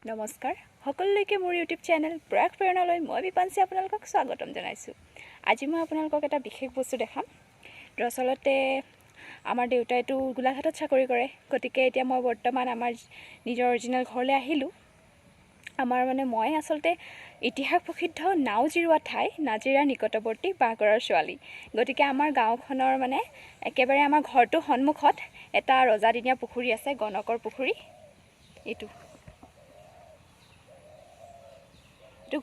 নমস্কাৰ সকলোলৈকে মোৰ ইউটিউব চেনেল প্ৰয়াস প্ৰেৰণালৈ মই বিপাঞ্চী আপোনালোকক স্বাগতম জনাইছোঁ। আজি মই আপোনালোকক এটা বিশেষ বস্তু দেখাম। দৰাচলতে আমাৰ দেউতাইতো গোলাঘাটত চাকৰি কৰে, গতিকে এতিয়া মই বৰ্তমান আমাৰ নিজৰ অৰিজিনেল ঘৰলৈ আহিলোঁ। আমাৰ মানে মই আচলতে ইতিহাস প্ৰসিদ্ধ নাও জিৰোৱা ঠাই নাজিৰাৰ নিকটৱৰ্তী বাঁহগড়ৰ ছোৱালী। গতিকে আমাৰ গাঁওখনৰ মানে একেবাৰে আমাৰ ঘৰটোৰ সন্মুখত এটা ৰজাদিনীয়া পুখুৰী আছে, গণকৰ পুখুৰী। এইটো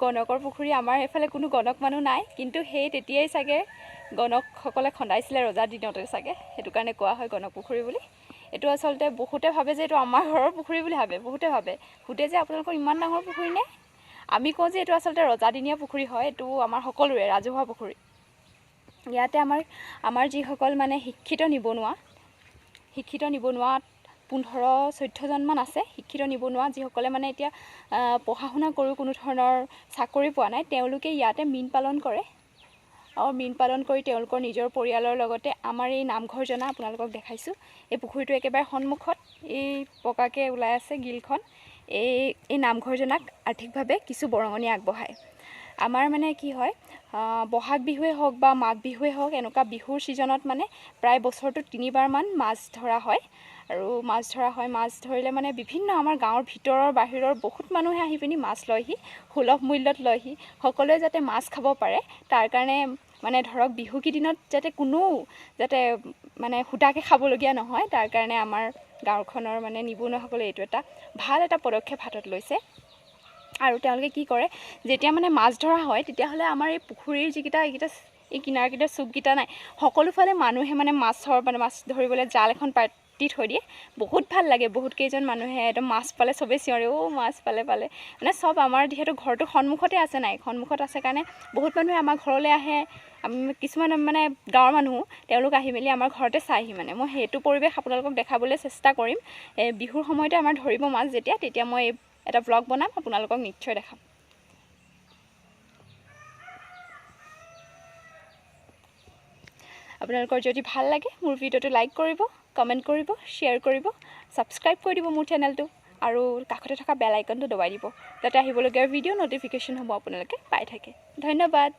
গণকৰ পুখুৰী। আমাৰ এইফালে কোনো গণক মানুহ নাই, কিন্তু সেই তেতিয়াই চাগে গণকসকলে খন্দাইছিলে ৰজাৰ দিনতে চাগে, সেইটো কাৰণে কোৱা হয় গণক পুখুৰী বুলি। এইটো আচলতে বহুতে ভাবে যে এইটো আমাৰ ঘৰৰ পুখুৰী বুলি ভাবে, বহুতে ভাবে, সোধে যে আপোনালোকৰ ইমান ডাঙৰ পুখুৰী নে? আমি কওঁ যে এইটো আচলতে ৰজাদিনীয়া পুখুৰী হয়, এইটো আমাৰ সকলোৰে ৰাজহুৱা পুখুৰী। ইয়াতে আমাৰ যিসকল মানে শিক্ষিত নিবনুৱা 15-14জনমান আছে শিক্ষিত নিবনুৱা, যিসকলে মানে এতিয়া পঢ়া শুনা কৰিও কোনো ধৰণৰ চাকৰি পোৱা নাই, তেওঁলোকে ইয়াতে মীন পালন কৰে। আৰু মীন পালন কৰি তেওঁলোকৰ নিজৰ পৰিয়ালৰ লগতে আমাৰ এই নামঘৰ জনা আপোনালোকক দেখাইছোঁ। এই পুখুৰীটো একেবাৰে সন্মুখত এই পকাকৈ ওলাই আছে গিলখন। এই নামঘৰ জনাক আৰ্থিকভাৱে কিছু বৰঙণি আগবঢ়ায়। আমাৰ মানে কি হয়, বহাগ বিহুৱে হওক বা মাঘ বিহুৱে হওক, এনেকুৱা বিহুৰ ছিজনত মানে প্ৰায় বছৰটোত তিনিবাৰমান মাছ ধৰা হয়। আৰু মাছ ধৰা হয়, মাছ ধৰিলে মানে বিভিন্ন আমাৰ গাঁৱৰ ভিতৰৰ বাহিৰৰ বহুত মানুহে আহি পিনি মাছ লয়হি, সুলভ মূল্যত লয়হি। সকলোৱে যাতে মাছ খাব পাৰে তাৰ কাৰণে মানে ধৰক বিহুকেইদিনত যাতে কোনো যাতে মানে সুদাকৈ খাবলগীয়া নহয়, তাৰ কাৰণে আমাৰ গাঁওখনৰ মানে নিবনুৱাসকলে এইটো এটা ভাল এটা পদক্ষেপ হাতত লৈছে। আৰু তেওঁলোকে কি কৰে, যেতিয়া মানে মাছ ধৰা হয় তেতিয়াহ'লে আমাৰ এই পুখুৰীৰ যিকেইটা এইকেইটা এই কিনাৰকেইটা চুককেইটা নাই, সকলোফালে মানুহে মানে মাছ ধৰিবলৈ জাল এখন পাতি থৈ দিয়ে। বহুত ভাল লাগে, বহুত কেইজন মানুহে একদম মাছ পালে চবেই চিঞৰে, অ' মাছ পালে পালে। মানে চব আমাৰ যিহেতু ঘৰটোৰ সন্মুখতে আছে নাই, সন্মুখত আছে কাৰণে বহুত মানুহে আমাৰ ঘৰলৈ আহে। আমি কিছুমান মানে গাঁৱৰ মানুহ, তেওঁলোক আহি মেলি আমাৰ ঘৰতে চাইহি। মানে মই সেইটো পৰিৱেশ আপোনালোকক দেখাবলৈ চেষ্টা কৰিম। বিহুৰ সময়তে আমাৰ ধৰিব মাছ যেতিয়া, তেতিয়া মই এটা ব্লগ বনাম, আপোনালোকক নিশ্চয় দেখাম। আপোনালোকৰ যদি ভাল লাগে মোৰ ভিডিঅ'টো লাইক কৰিব, কমেণ্ট কৰিব, শ্বেয়াৰ কৰিব, ছাবস্ক্ৰাইব কৰি দিব মোৰ চেনেলটো, আৰু কাষতে থকা বেল আইকনটো দবাই দিব, যাতে আহিবলগীয়া ভিডিঅ' ন'টিফিকেশ্যনসমূহ আপোনালোকে পাই থাকে। ধন্যবাদ।